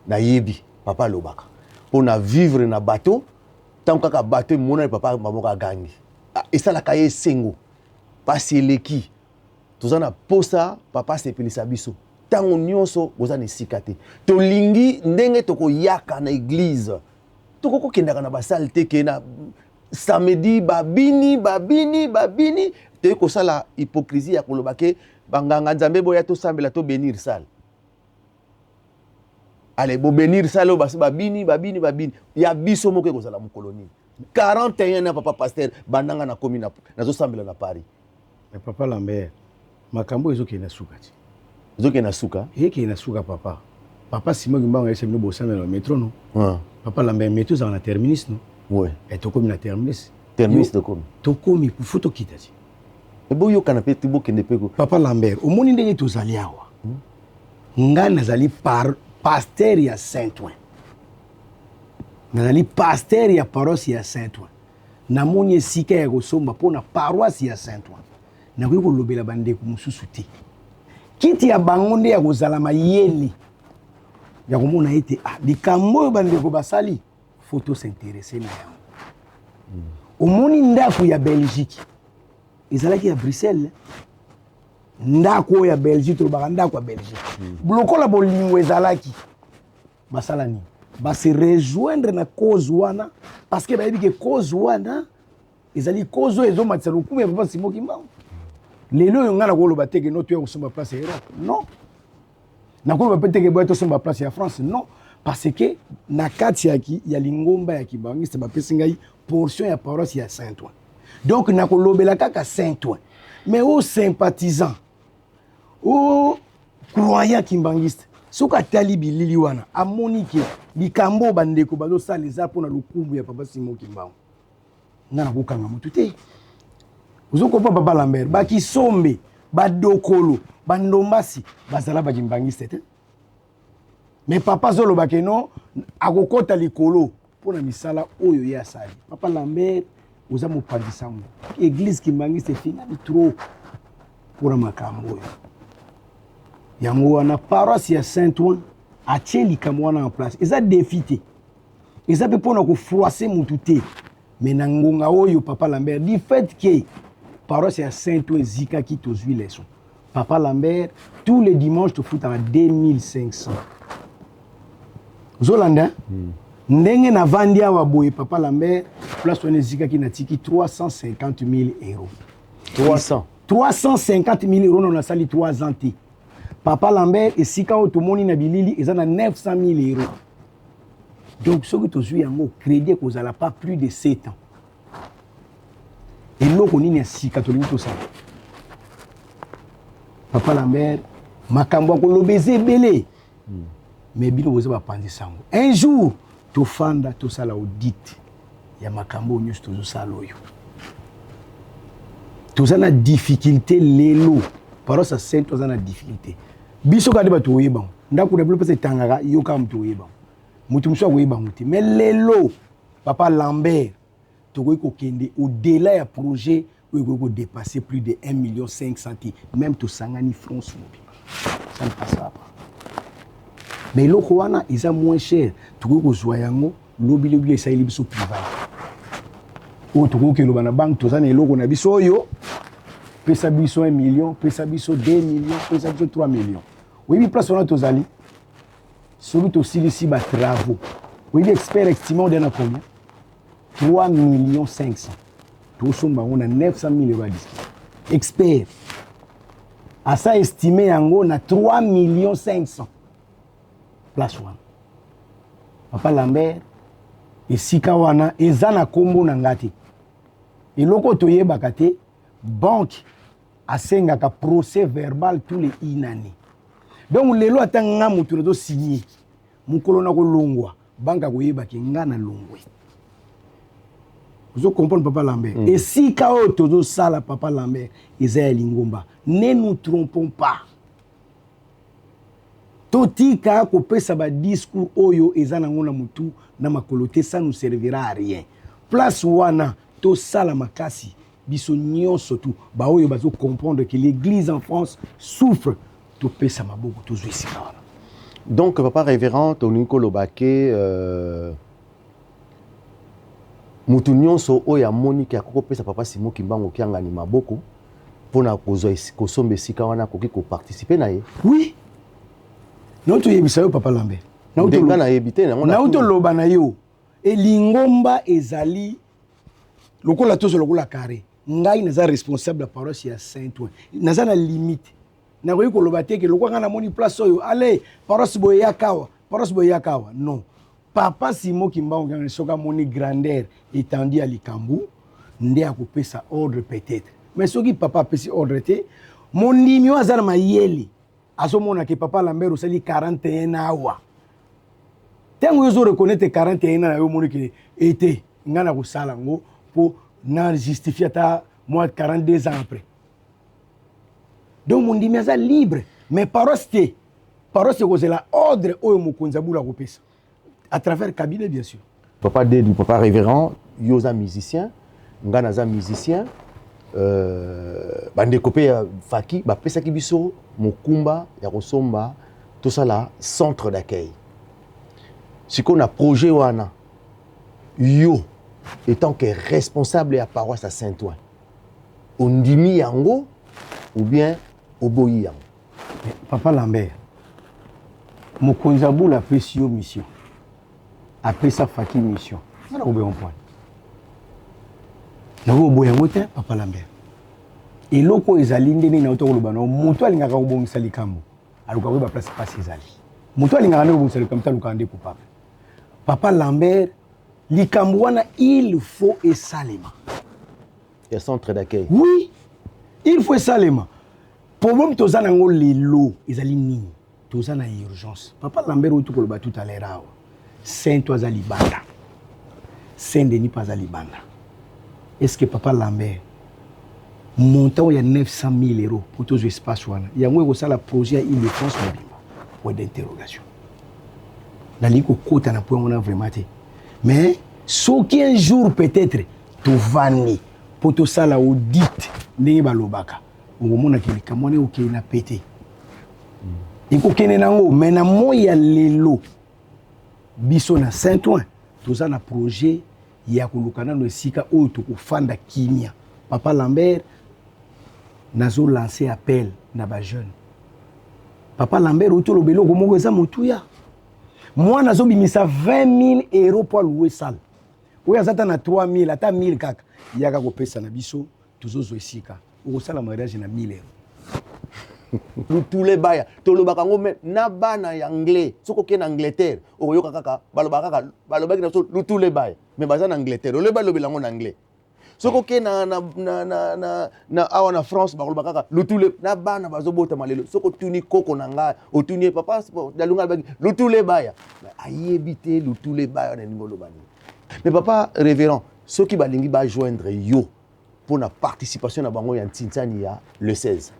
nayebi papa alobaka mpo na vivre na bato. Ntango kaka bato emonani, papa moko agangi, esalaka ye esengo. Pasi eleki, toza na posa papa asepelisa biso ntango nyonso. Boza na esika te, tolingi ndenge tokoyaka na église, tokokokendaka na basale te ke na samedi babini babini babini. Toyei kosala hypocrisie ya koloba ke banganga Nzambe boya tosambela, tobénir salle. Ale bobénir salle oyo basi babini babini babini. Ya biso moko ekozala mokolo nini? 41 na papa pasteur, bandanga nakomi nazosambela na Paris. Mais papa Lambert, makambo ezokende na suka ti. Ezokende na suka. Eyekende na suka, papa. Papa Simon Kimbangu ayebisa bino bosambela na métro, no? Papa Lambert, métro ezalaka na terminus, no? Oui. E tokomi na terminus. Terminus tokomi. Tokomi, faut tokita ti. Boyokana mpe ti bokende mpe. Papa Lambert, omoni ndenge tozali awa, ngai nazali par pasteur ya Saint Ouen, nazali pasteur ya paroisse ya Saint Ouen. Namoni esika ya kosomba mpo na paroisse ya Saint Ouen, nakoki kolobela bandeko mosusu te. Kiti ya bango nde ya kozala mayele ya komona ete ah, likambo oyo bandeko basali, faut tos'intéresser na yango. Omoni ndako ya Belgique ezalaki ya Bruxelles, ndako oyo ya Belgique, tolobaka ndako ya Belgique. Lokola bolingo ezalaki, basala nini? Base rejoindre na cause wana parce que bayebi ke cause wana ezali cause oyo ezomatisa lokumu ya papa Simon Kimbangu. Lelo oyo ngai nakoloba te ke no toya kosomba place ya Europe, non. Nakoloba mpe te ke boya tosomba place ya France, non, parce que na kati ya lingomba ya kimbangiste bapesi ngai portion ya paroisse ya Saint-Ouen. Donc nakolobela kaka Saint-Ouen, mais o sympathisant, o croyant kimbangiste, soki atali bilili wana, amoni ke likambo oyo bandeko bazosala eza mpona lokumu ya papa Simon Kimbangu, nga nakokanga motu te. Ozokopa, papa Lambert, bakisombe, badokolo, bandombasi bazala bakimbangiste te, mais papa azoloba ke non, akokɔta likolo mpona misala oyo ye asali. Papa Lambert, oza mopanzi sango, église kimbangiste efingami trop mpona makambo oyo. Yango wana paroisse ya Saint-Ouen atie likambo wana en place. Eza défi te, eza mpe mpona kofroisser mutu te, mais na ngonga oyo, papa Lambert, du fait ke paroisse ya Saint-Ouen ezikaki, tozwi leçon. Papa Lambert, tous les dimanches tofutaka 2500. Ozolanda? Ndenge navandi awa boye, papa Lambert, place wana ezikaki, natiki 350 000 euros. 300? 350 000 euros. Nano nasali 3 ans te, papa Lambert. Esika oyo tomoni na bilili eza na 900 000 euros. Donc soki tozwi yango, crédit ekozala pas plus de 7 ans. Eloko nini ya sika tolingi tosala? Papa Lambert, makambo ya koloba eza ebele, mais bino boza bapanzi sango. Un jour tofanda, tosala audit ya makambo oyo nyonso tozosala. Oyo toza na difficulté lelo, paroisse ya Saint toza na difficulté. Biso kaka nde bato oyeba ngo. Ndako na bino mpesa etangaka, yo kaka moto oyeba ngo, moto mosusu akoyeba ngo te. Mais lelo, papa Lambert, tokoki kokende au-delà ya projet oyo ekoki kodépasser plus de 1 million 500 te. Même tosangani France mobimba, ça ne passera pas. Mais eloko wana eza moins cher, tokoki kozwa yango lobi lobi. Esaleli biso privat oyo tokoki eloba na banque: toza na eloko na biso oyo, pesa biso 1 million, pesa biso 2 million, pesa biso 3 million. Oyebi place wana tozali, soki tosilisi batravaux, oyebi expert estime odia na combien? 3 millions 500. Tosomba yango na 900 000 euros. Adiski expert asa estime yango na 3 millions 500, place wana. Papa Lambert, esika wana eza na nkombo na nga te. Eloko oyo toyebaka te, banque asengaka procès verbal tous les une année. Donc lelo ata nga moto nazosigner, mokolo na kolongwa, banque akoyebaki nga na longwe. Ozo comprendre, papa Lambert? Esika oyo tozosala, papa Lambert, eza ya lingomba. Ne nous trompons pas. Totika kopesa badiscours oyo eza nango na motu na makolo te, ça nous servira à rien. Place wana tosala makasi, biso nyonso tu baoyo bazocomprendre que l'église en France souffre, topesa maboko, tozwa esika wana. Donc papa révérend, tolingi koloba ke motu nyonso oyo amoni ke akoki kopesa papa Simon Kimbangu Kiangani maboko mpona kozwa kosomba esika wana, akoki koparticiper na ye? Oui, nauti toyebisa yo, papa Lambert. Ndenga nayebi te yango. Nauti toloba na yo, elingomba ezali lokola tozo lokola carré. Ngai naza responsable ya paroisse ya Saint Ouen, naza na limite. Nakoki koloba te ke lokola ngai namoni place oyo, ale paroisse boye eyaka awa, paroisse boye eyaka awa. Non, papa Simon Kimbangu Kiangani, soki amoni grandeur étendue ya likambo, nde akopesa ordre peut-être. Mais soki papa apesi ordre te, mondimi oyo aza na mayele azomona ke papa Lambert osali 41 awa. Ntango oyo ozoreconnaître 41 na yo, omoni ke ete ngai na kosala yango mpo na justifie ata mwa 42 ans après. Donc mondimi aza libre, mais paroisse te. Paroisse ekozela ordre oyo mokonzi abula akopesa à travers cabinet, bien sûr. Papa Dedu, papa révérend, yo oza musicien, nga naza musicien. Bandeko mpe ya faki bapesaki biso mokumba ya kosomba, tosala centre d'accueil. Sikoyo na projet wana, yo étant que responsable ya paroisse ya Saint-Ouen, ondimi yango ou bien oboyi yango? Papa Lambert, mokonzi abula apesi yo mission. Apesa Faki mission. Nga nakoboya yango pwani. Nakoboya yango te papa Lambert. Eloko oyo ezali nde nini nauta koloba na moto alingaka kobongisa likambo aluka koyeba place mpasi ezali. Moto alingaka nde kobongisa likambo te alukaka nde coupable. Papa Lambert, likambo wana il faut esalema. Ya centre d'accueil. Oui, il faut esalema. Problème toza nango lelo ezali nini? Toza na urgence. Papa Lambert oyo tokoloba tout à l'heure awa. Saint aza libanda. Saint Denis mpe aza libanda. Est-ce que Papa Lambert montant ya 900 000 euros mpo tozwa espace wana yango ekosala projet ya Île-de-France mobimba? Point d'interrogation. Nalingi kokota na point wana vraiment te. Mais soki un jour peut-être tovandi mpo tosala audit ndenge balobaka, okomonaka likambo wana ekokende na pete, ekokende nango. Mais na moi ya lelo, biso na Saint-Ouen toza na projet ya koluka nano esika oyo tokofanda kimia. Papa Lambert, nazolancer appel na bajeune. Papa Lambert, oyo toloba eloko moko eza motuya. Mwana azobimisa 20 000 euro mpo alouer salle, oyo aza ata na 3 000, ata 1000 kaka, yaka kopesa na biso, tozozwa esika okosala mariage na 1000 euro. Lutule baya, tolobaka yango me na bana ya anglais. Soki okei na Angleterre, okoyoka kaka balobaka kaka, balobaki na biso lutule baya, me baza na Angleterre, olobi balobela yango na anglais. Soki okei na awa na France, bakoloba kaka lutule. Na bana bazobotama lelo, soki otuni koko na ngai, otuni ye papa Dalunga alobaki lutule baya, ayebi te lutule baya na elingi oloba nini. Mais papa révérend, soki balingi bajoindre yo mpona participation na bango ya ntintsani ya le 16,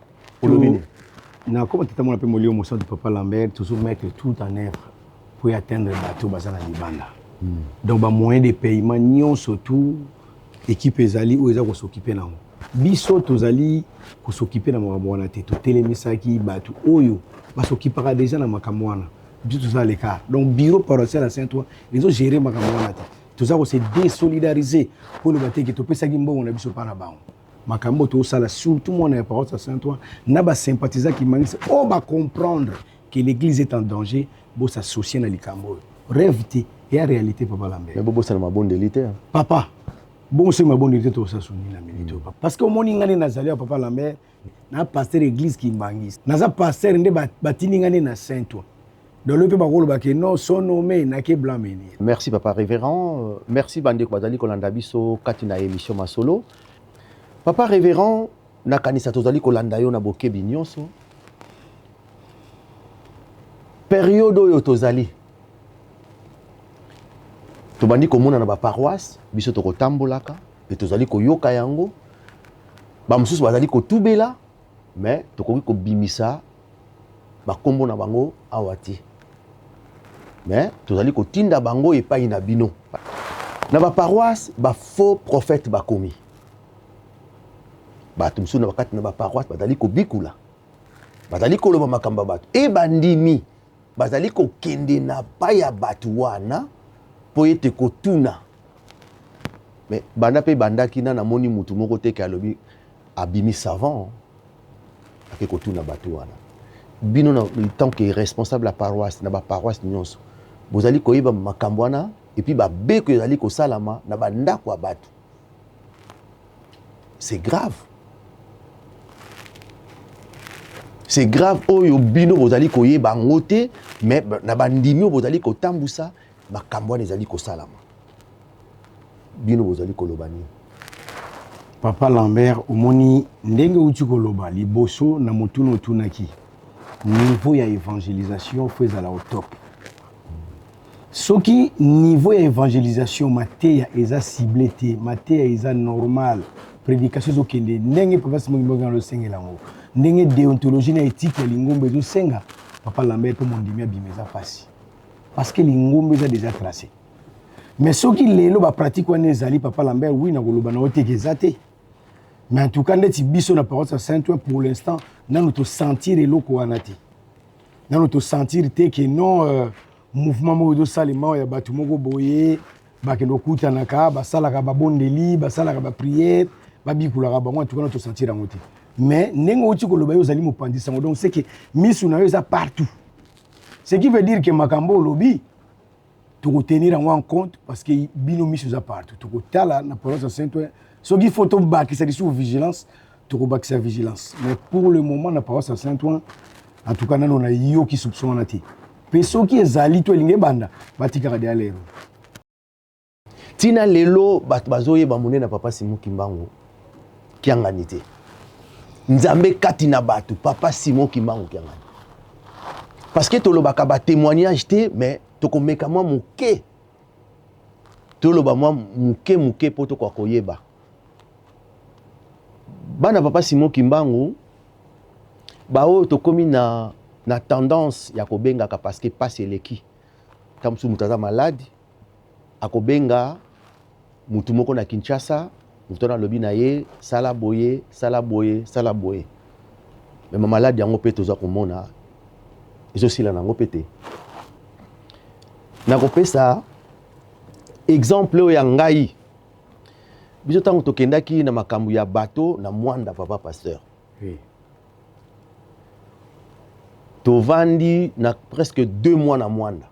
olobi nini? Nakoma tata mwana mpe molimo mosantu. Papa Lambert, tozomettre tout en œuvre pour atteindre bato baza na libanda. Donc bamoyen de paiement nyonso, tout équipe ezali oyo eza kos'occuper nango. Biso tozali kos'occuper na makambo wana te. Totelemisaki bato oyo bas'occupaka déjà na makambo wana. Biso toza l'écart. Donc bureau paroissial ya Saint-Ouen ezogérer makambo wana te. Toza kose désolidariser mpo loba te ke topesaki mbongo na biso mpa na bango. Makambo oyo tozosala, surtout mwana ya paroisse ya Saint-Ouen na basympathisant kimbanguiste oyo bacomprendre que l'église est en danger, bos'associer na likambo oyo. Rêve te, eya réalité, papa Lambert. Me bobosana mabondeli te. Papa, bongo soki mabondeli te, tokosasuni na minute oyo, parce que omoni ngai nde nazali ya papa Lambert na pasteur église kimbanguiste. Naza pasteur nde batindi ngai nde na Saint-Ouen. Donc lobi mpe bakoloba ke non, son nommé nake blanc menir. Merci papa révérend. Merci bandeko bazali kolanda biso kati na émission Masolo. Papa révérend, nakanisa tozali kolanda yo na bokebi nyonso. Période oyo tozali, tobandi komona na baparoisse biso tokotambolaka mpe tozali koyoka yango, bamosusu bazali kotubela, mais tokoki kobimisa bakombo na bango awa te, mais tozali kotinda bango epai na bino. Na baparoisse, bafaux prophète bakomi. Bato mosusu na bakati na baparoisse bazali kobikula, bazali koloba makambo ya bato e bandimi bazali kokende na pa ya bato wana mpo ete kotuna. Mais banda mpe bandaki na namoni mutu moko te ke alobi abimi savant, ake kotuna bato wana. Bino na tant que responsable ya paroisse, na baparoisse nyonso, bozali koyeba makambo wana et puis babeko ezali kosalama na bandako ya bato, c'est grave, c'est grave. Oyo bino bozali koyeba yango te, mais na bandimi oyo bozali kotambusa, makambo wana ezali kosalama. Bino bozali koloba nini? Papa Lambert, omoni ndenge outi koloba liboso na motuna otunaki, niveau ya évangélisation faut ezala au top. Soki niveau ya évangélisation, mateya eza ciblé te, mateya eza normal, prédication ezokende ndenge papa Simon Kimbangu azosengela yango, ndenge déontologie na éthique ya lingomba ezosenga, papa Lambert, mpo mondimi abima eza mpasi, parce que lingomba eza déjà tracé. Mais soki lelo bapratique wana ezali, papa Lambert, oui, nakoloba na yo teke eza te. Mais en tout cas, ndeti biso na paroisse ya Saint-Ouen, pour l'instant nanu tosentir eloko wana te. Nanu tosentir te ke non, mouvement moko ezosalema ya bato moko boye bakende kokutanaka, basalaka babondeli, basalaka baprière, babikulaka bango. En tout cas nanu tosentir yango te. Mais ndenge outi koloba, yo ozali mopanzi sango, donc c'est que misu na yo eza partout, ce qui veut dire ke makambo olobi. Tokotenir yango en compte parce que bino miso eza partout. Tokotala na paroisse ya Saint-Ouen, soki faut tobakisa lisusu vigilance, tokobakisa vigilance. Mais pour le moment, na paroisse ya Saint-Ouen, en tout cas nano nayoki soupçon wana te. Mpe soki ezali to elingi ebanda, batikaka deya lero. Ntina lelo bato bazoyeba monene papa Simon Kimbangu Kiangani te. Nzambe kati na bato, papa Simon Kimbangu Kiangani, parce que tolobaka batémoignage te, mais tokomeka mwa moke, toloba mwa moke moke mpo tokoka koyeba bana papa Simon Kimbangu. Baoyo tokómi na tendance ya kobengaka, parce que pasi eleki. Ta mosusu moto aza malade, akobenga mutu moko na Kinshasa, moto wana alobi na ye: "Sala boye, sala boye, sala boye." Mais maladie yango mpe toza komona ezosila nango mpe te. Nakopesa exemple oyo ya ngai. Biso ntango tokendaki na makambo ya bato na Mwanda, papa pasteur, tovandi na presque 2 mois na Mwanda.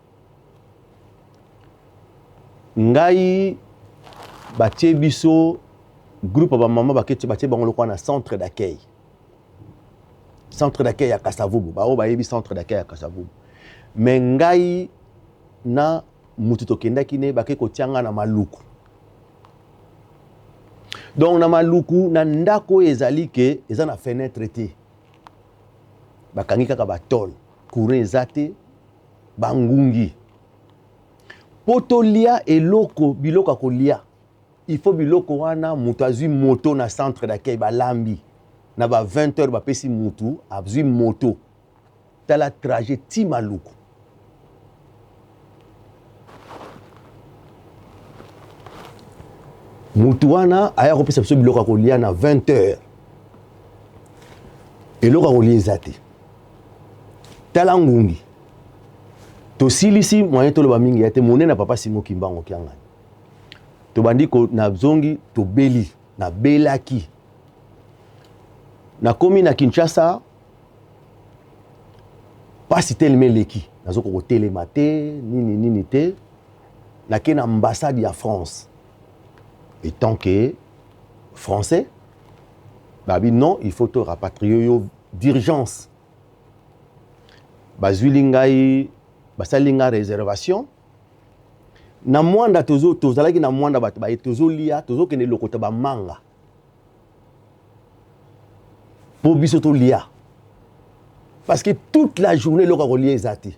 Ngai batie biso groupe ya bamama, baketi, batie bango lokola na centre d'accueil, centre d'accueil ya Kasavubu. Baoyo bayebi centre d'accueil ya Kasavubu. Mais ngai na mutu tokendaki ne, bake kotia nga na Maluku. Donc na Maluku, na ndako oyo ezali ke eza na fenêtre te, bakangi kaka batôle, courant eza te, bangungi. Mpo tolia eloko, biloko ya kolia, il faut biloko wana moto azwi moto na centre d'accueil, balambi na ba 20 heures, bapesi mutu azwi moto. Tala trajet ti Maluku. Mutu wana aya kopesa biso biloko ya kolia na 20 heures, eloko ya kolia eza te. Tala ngungi. Tosilisi moyen toloba mingi ya te. Monene na papa Simo Kimbango Kiangani, tobandi na zongi, tobeli, nabelaki, nakomi na Kinshasa, pasi telema eleki, nazokoka kotelema te, nini nini te. Nake na ambassade ya France étant que Français. Babi: "Non, il faut te rapatrier yo d'urgence." Bazwili ngai, basali ngai réservation na Mwanda. Tozalaki na Mwanda, bato baye, tozolia, tozokende lokota bamanga mpo biso tolia, parce que toute la journée eloko ya kolia eza te.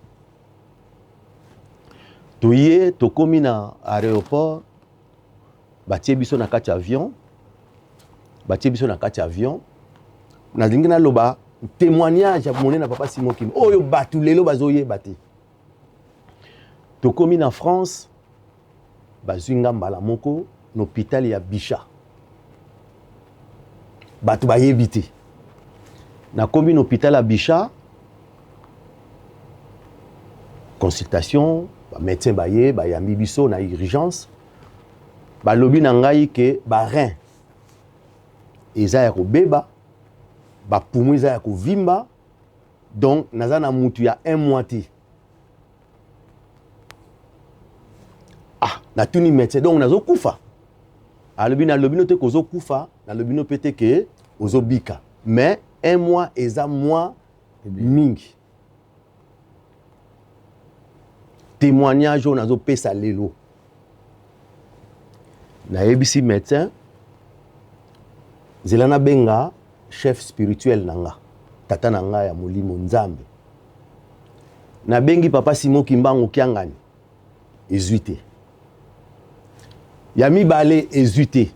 Toye, tokomi na aéroport, batie biso na kati ya avion, batie biso na kati ya avion. Nalingi naloba témoignage ya monene na papa Simon Kim oyo bato lelo bazoyeba te. Tokomi na France, bazwi nga mbala moko na hôpital ya Bichat. Bato bayebi te. Nakomi na hôpital ya Bichat, consultation, bamédecin baye, bayambi biso na urgence. Balobi na ngai ke barein eza ya kobeba, bapoumon eza ya kovimba, donc naza na mutu ya un mois te. Ah, natuni médecin: "Donc nazokufa?" Alobi: "Nalobi no te kozokufa, nalobi no mpe te ke ozobika, mais un mois eza mwa mingi." Témoignage oyo nazopesa lelo, nayebisi médecin: "Nzela nabenga chef spirituel na nga, tata na nga ya molimo, Nzambe." Nabengi papa Simon Kimbangu Kiangani, ezwi te. Ya mibale ezwi te.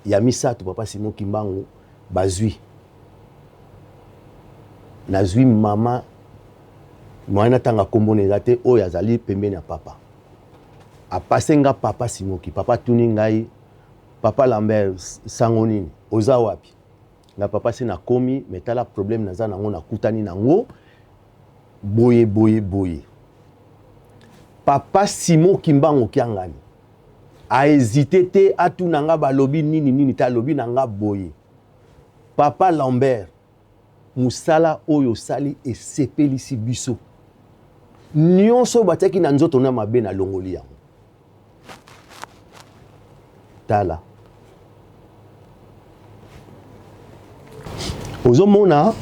Ya misato, papa Simon Kimbangu bazwi. Nazwi mama moyen natanga nkombo na eza te, oyo azali pembeni ya papa, apase nga papa Simoki. Papa atuni ngai: "Papa Lambert, sango nini? Oza wapi?" Nga: "Papa, se nakomi, mais tala problème naza nango, nakutani nango boye boye boye." Papa Simon Kimbangu Kiangani ahésité te atuna nga balobi nini nini te. Alobi na nga boye: "Papa Lambert, mosala oyo osali esepelisi biso. Nyonso oyo batiaki na nzoto na mabe nalongoli yango. Tala. Ozomona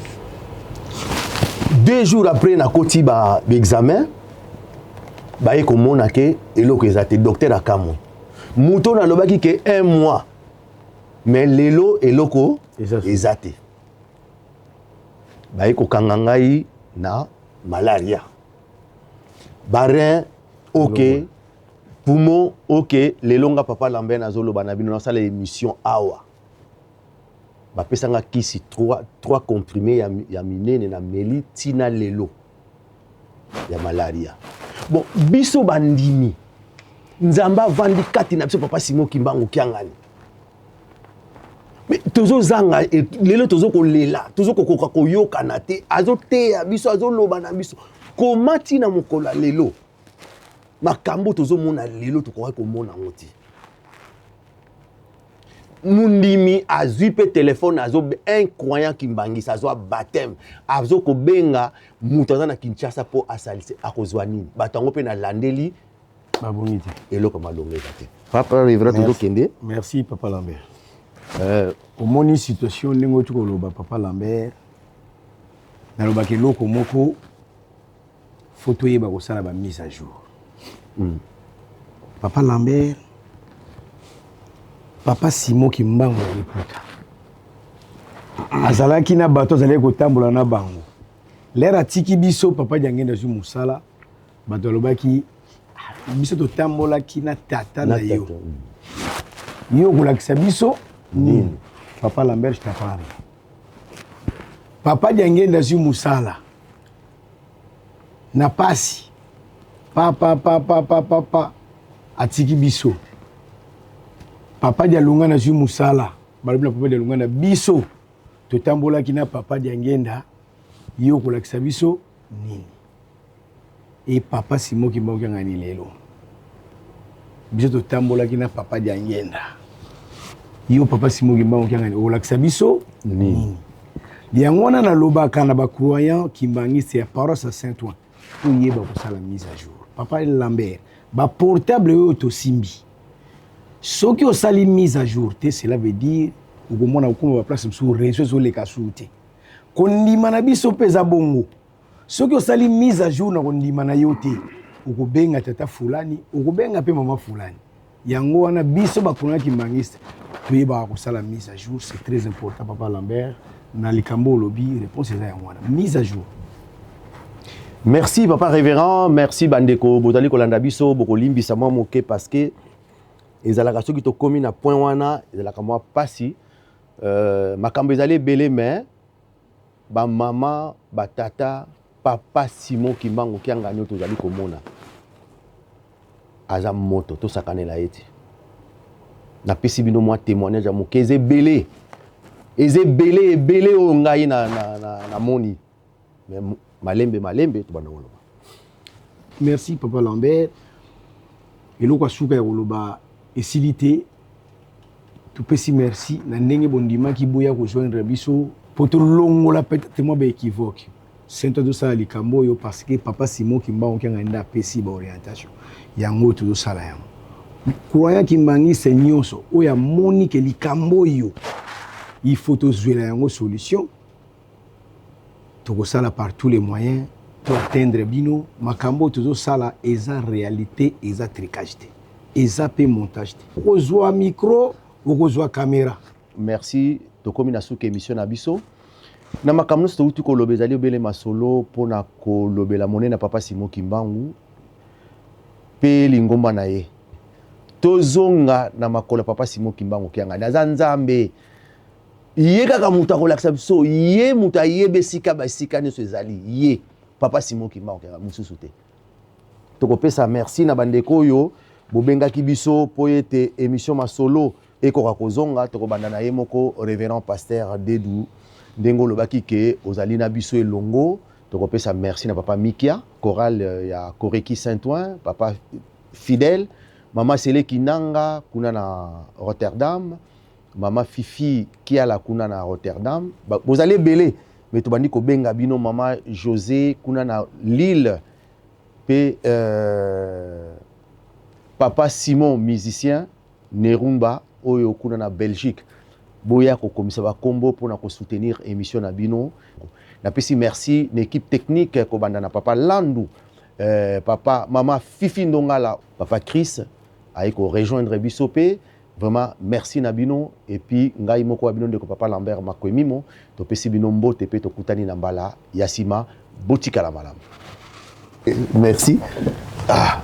2 jours après nakoti ba examen, baye komona ke eloko eza te. Docteur akamwe, moto nalobaki ke un mois, mais lelo eloko eza te. Baye kokanga ngai na malaria, barein ok, poumon ok. Lelo nga papa Lambert nazoloba na bino, nasala émission awa, bapesanga kisi 3 comprimé ya minene na meli ntina lelo ya malaria. Bon, biso bandimi Nzambe avandi kati na biso, papa Simon Kimbangu Kiangani, mais tozozanga lelo, tozokolela, tozokokoka koyokana te. Azoteya biso, azoloba na biso koma ntina mokolo ya lelo. Makambo tozomona lelo, tokoki komona yango te. Mundimi azwi mpe telefone, azo un croyant kimbangisa, azwa baptême, azokobenga moto aza na Kinshasa mpo asalise, akozwa nini? Bato yango mpe nalandeli. Babongi te. Eloko malongo eza te, papa révérend, tozokende. Merci, papa Lambert. Omoni situation ndenge oti koloba, papa Lambert. Nalobaka eloko moko: faut toyeba kosala bamise à jour. Papa Lambert, papa Simon Kimbangu ya liputa azalaki na bato, azalaki kotambola na bango. Lere atiki biso, papa Diangenda azwi mosala. Bato alobaki: "Ah, biso totambolaki na tata na yo, yo okolakisa biso nini?" Papa Lambert, je t'apprends rien. Papa Diangenda azwi mosala na pasi, papa papa papa papa atiki biso. Papa Dialungana azwi mosala, balobi na papa Dialungana: "Biso totambolaki na papa Diangenda, yo okolakisa biso nini?" E papa Simon Kimbangu Kiangani, lelo biso totambolaki na papa Diangenda, yo papa Simon Kimbangu Kiangani okolakisa biso nini? Yango wana nalobaka na bacroyant kimbangiste ya paroisse ya Saint Ouen, toyeba kosala mise à jour. Papa Lambert, baportable oyo tosimbi, soki osali mise à jour te, cela veut dire okomona okóma baplace mosusu, réseau ezoleka su te. Kondima na biso mpe eza bongo. Soki osali mise à jour na kondima na yo te, okobenga tata fulani, okobenga mpe mama fulani. Yango wana biso bacroyant kimbangiste toyebaka kosala mise à jour, c'est très important. Papa Lambert, na likambo olobi, réponse eza yango wana, mise à jour. Merci, papa révérend. Merci, bandeko bozali kolanda biso. Bokolimbisa mwa moke parce que ezalaka soki tokómi na point wana, ezalaka mwa pasi. Makambo ezali ebele, mais bamama, batata, papa Simon Kimbangu Kiangani oyo tozali komona aza moto, tosakanela ye te. Napesi bino mwa témoignage ya moke. Eza ebele, eza ebele ebele oyo ngai namoni, na, na mais malembe malembe tobanda koloba. Merci, papa Lambert. Eloko ya suka ya koloba esili te. Topesi merci na ndenge bondimaki boya kojoindre biso mpo tolongola peut-être mwa baéquivoque. Saint tozosala likambo oyo parce que papa Simon Kimbangu Kiangani nde apesi baorientation yango oyo tozosala yango. Croyant kimbangiste nyonso oyo amoni ke likambo oyo il faut tozwela yango solution, tokosala par tous les moyens to atteindre bino. Makambo oyo tozosala eza réalité, eza tricage te, eza mpe montage te. Okozwa micro, okozwa caméra. Merci. Tokomi na suka émission na biso. Na makambo nyonso touti koloba, ezali obele masolo mpona kolobela monene papa Simon Kimbangu mpe lingomba na ye. Tozonga na makolo ya papa Simon Kimbangu Kiangani. Aza Nzambe, ye kaka moto akolakisa biso, ye moto ayebi esika basika nyonso ezali, ye papa Simon Kimbangu Kiangani, mosusu te. Tokopesa merci na bandeko oyo bobengaki biso mpo ete émission masolo ekoka kozonga. Tokobanda na ye moko révérend pasteur Dedu, ndenge olobaki ke ozali na biso elongo. Tokopesa merci na papa Mikia, chorale ya Koreki Saint-Ouen, papa Fidèle, mama Seleki Nanga kuna na Rotterdam, mama Fifi Kiala kuna na Rotterdam. Bozali ebele, me tobandi kobenga bino. Mama José kuna na Lille. Mpe papa Simon musicien Nerumba oyo kuna na Belgique, boya kokomisa bakombo mpona kosoutenir émission na bino. Napesi merci na équipe technique, kobanda na papa Landu, papa mama Fifi Ndongala, papa Chris aye korejoindre biso mpe. Vraiment merci na bino. Et puis ngai moko ya bino, ndeko papa Lambert Makwemimo, topesi bino mbote mpe tokutani na mbala ya nsima. Botikala malamu, merci. Ah.